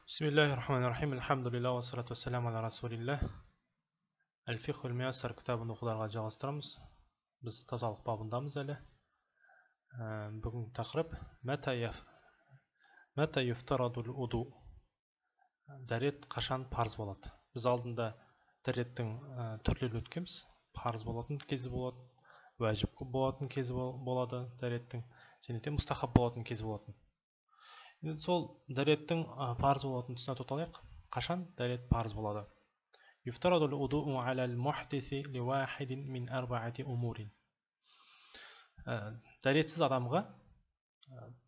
Бисмиллахи-рахмани-рахим. Альхамдулилля, вассалату вассаламу аля расулилля. Әл-фиқхул муяссар кітабын оқуларға жалғастырамыз. Біз тазалық бабындамыз әлі. Бүгінгі тақырып мәта юфтарадул уду. Дәрет қашан парыз болады? Біз алдында дәреттің түрлерін өткенбіз. Парыз болатын кезі болады, уәжіп болатын кезі болады дәреттің, және де мұстахаб болатын кезі болатын. Енді сол дәреттің парыз болатын тұсына тоқталайық. Қашан дәрет парыз болады? Юфтарадул удуу алал мухдиси ливахидин мин арбаати умурин. Дәретсіз адамға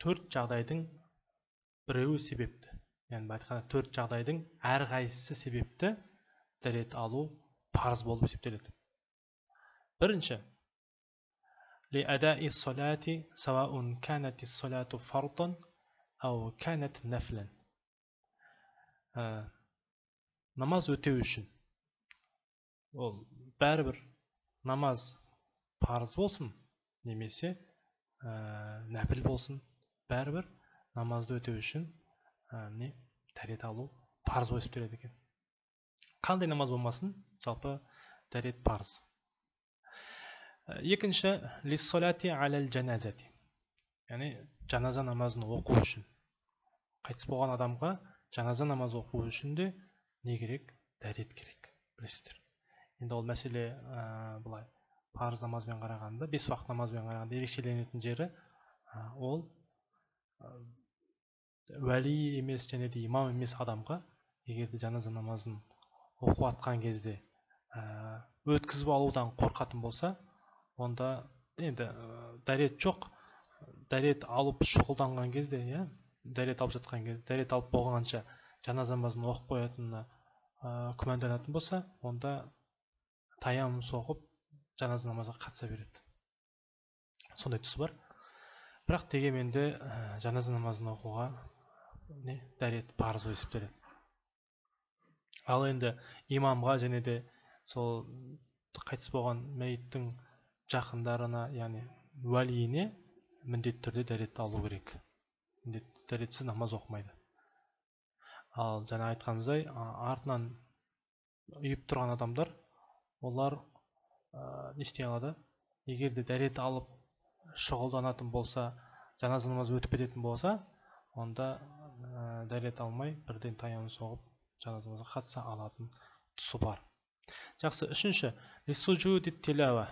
төрт жағдайдың біреуі себепті. Яғни айтқанда төрт жағдайдың әрқайсысы себепті дәрет алу парыз болып есептеледі. Бірінші, ли адаи салати сауаун канат ас-салату фардан ау канат нафлан. Намаз өтеу үшін, ол бәрібір намаз парыз болсын немесе нәпіл болсын, бәрібір намазды өтеу үшін не дәрет алу парыз болып есептеледі екен. Қандай намаз болмасын, жалпы дәрет парыз. Екінші, лиссалати алал жаназати, яғни жаназа намазын оқу үшін. Қайтыс болған адамға жаназа намазы оқу үшін де не керек? Дәрет керек, білесіздер. Енді ол мәселе былай парыз намазбен қарағанда, бес уақыт намазбен қарағанда ерекшеленетін жері, ол уәли емес және де имам емес адамға егер де жаназа намазын оқып атқан кезде өткізіп алудан қорқатын болса, онда енді дәрет жоқ, дәрет алып шұғылданған кезде, иә, дәрет алып жатқан кезде, дәрет алып болғанша жаназа намазын оқып қоятынына күмәнданатын болса, онда таяммум соғып жаназа намазға қатыса береді. Сондай тұсы бар. Бірақ дегенмен де жаназа намазын оқуға не дәрет парыз болып есептеледі. Ал енді имамға және де сол қайтыс болған мәйіттің жақындарына, яғни уәлиіне міндетті түрде дәретті алу керек. Міндетті дәретсіз намаз оқымайды. Ал жаңа айтқанымыздай, артынан үйіп тұрған адамдар, олар не істей алады? Егер де дәрет алып шұғылданатын болса, жаназа намазы өтіп кететін болса, онда дәрет алмай бірден таяммум соғып жаназа намазға қатыса алатын тұсы бар. Жақсы, үшінші, лиссужуди тилава.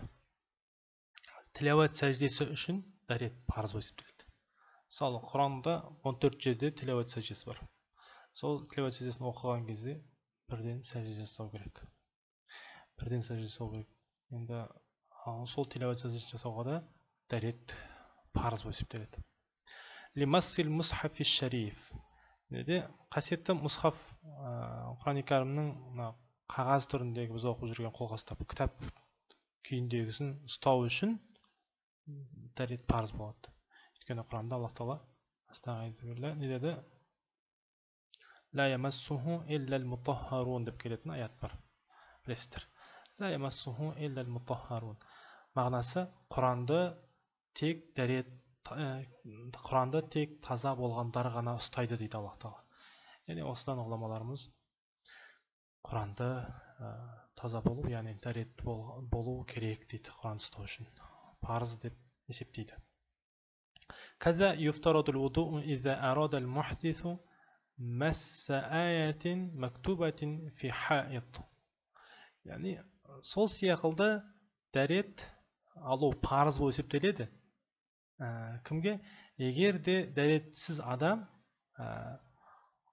Тилауат сәждесі үшін дәрет парыз болып есептеледі. Мысалы, Құранда 14 жерде тилауат сәждесі бар. Сол тилауат сәждесін оқыған кезде бірден сәжде жасау керек. Бірден сәжде жасау керек. Енді сол тилауат сәждесін жасауға да дәрет парыз болып есептеледі. Лимассил мусхафи шариф. Неде қасиетті мусхаф, Құран кәрімнің мына қағаз түріндегі біз оқып жүрген қолға ұстап кітап күйіндегісін ұстау үшін дәрет парыз болады. Өйткені Құранда Аллах тағала астағфирулла не деді? Ла ямассуху иллал мутаххарун деп келетін аят бар. Білесіздер. Ла ямассуху иллал мутаххарун. Мағынасы Құранды тек дәрет, Құранды тек таза болғандар ғана ұстайды дейді Аллах тағала. Яғни осыдан ғұламаларымыз Құранды таза болу, яғни дәретті болу керек дейді Құран ұстау үшін. Парыз деп есептейді. Каза юфтарадул вудуу иза арада ал-мухдису масса аятин мактубатин фи хаит. Яғни сол сияқылды дәрет алу парыз болып есептеледі. Кімге? Егер де дәретсіз адам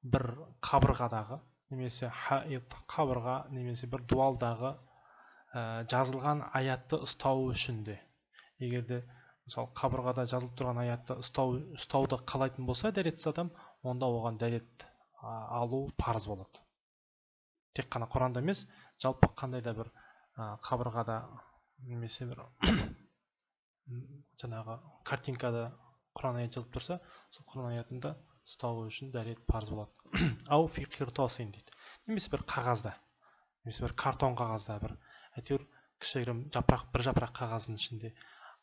бір қабырғадағы немесе хаит қабырға немесе бір дуалдағы жазылған аятты ұстау үшін де, егер де мысалы қабырғада жазылып тұрған аятты ұстауды қалайтын болса дәретсіз адам, онда оған дәрет алу парыз болады. Тек қана Құранда емес, жалпы қандай да бір қабырғада немесе бір жаңағы картинкада Құран аят жазылып тұрса, сол Құран аятында ұстау үшін дәрет парыз болады. Ау фи қиртасин дейді. Немесе бір қағазда, немесе бір картон қағазда, бір әйтеуір кішігірім жапырақ, бір жапырақ қағаздың ішінде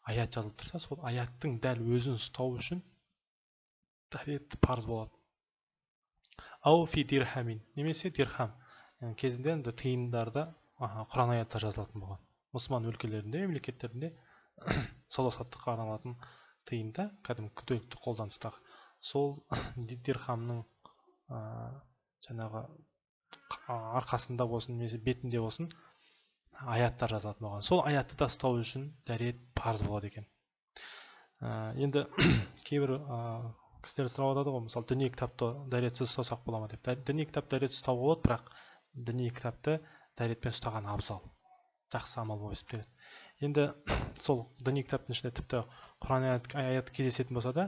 аят жазылып тұрса, сол аяттың дәл өзін ұстау үшін дәрет парыз болады. Ау фи дирхамин, немесе дирхам. Кезінде енді тиындарда Құран аяттар жазылатын болған. Мұсылман өлкелерінде, мемлекеттерінде сауда саттыққа арналатын тиында, кәдімгі күнделікті қолданыстағы сол дирхамның жаңағы арқасында болсын, немесе бетінде болсын аяттар жазылатын болған. Сол аятты да ұстау үшін дәрет парыз болады екен. Енді кейбір кісілер сұрап жатады ғой, мысалы, діни кітапты дәретсіз ұстасақ бола ма деп. Діни кітап дәретсіз ұстауға болады, бірақ діни кітапты дәретпен ұстаған абзал, жақсы амал болып есептеледі. Енді сол діни кітаптың ішінде тіпті Құран аят кездесетін болса да,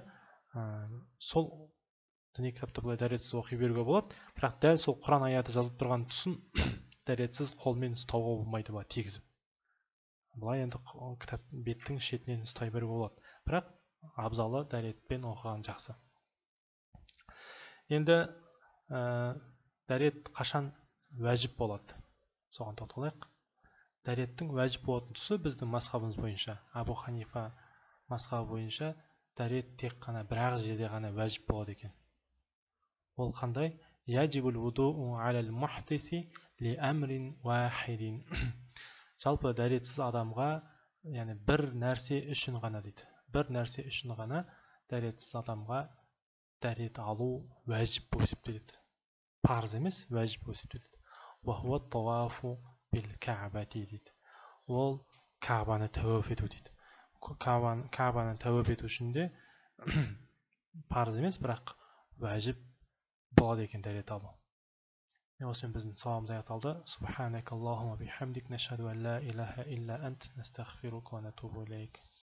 сол діни кітапты былай дәретсіз оқи беруге болады, бірақ дәл сол Құран аяты жазылып тұрған тұсын дәретсіз қолмен ұстауға болмайды, былай тигізіп. Былай енді кітап беттің шетінен ұстай беруге болады, бірақ абзалы дәретпен оқыған жақсы. Енді дәрет қашан уәжіп болады, соған тоқталайық. Дәреттің уәжіп болатын тұсы біздің мазхабымыз бойынша, Абу Ханифа мазхабы бойынша дәрет тек қана бір-ақ жерде ғана уәжіп болады екен. Ол қандай? Яджибул вудуу алал мухдиси ли амрин вахидин. Жалпы дәретсіз адамға, яғни бір нәрсе үшін ғана дейді. Бір нәрсе үшін ғана дәретсіз адамға дәрет алу уәжіп болып есептеледі. Парыз емес, уәжіп болып есептеледі. Уа хуа тавафу бил каабати дейді. Ол Кағбаны тәуаф ету дейді. Кағбаны тәуаф ету үшін де парыз емес, бірақ уәжіп болады екен дәрет алу. Осымен біздің сабағымыз аяқталды. Субханакаллахумма бихамдик, нашхаду ан ла илаха илля ант, настағфирука ва натубу илейк.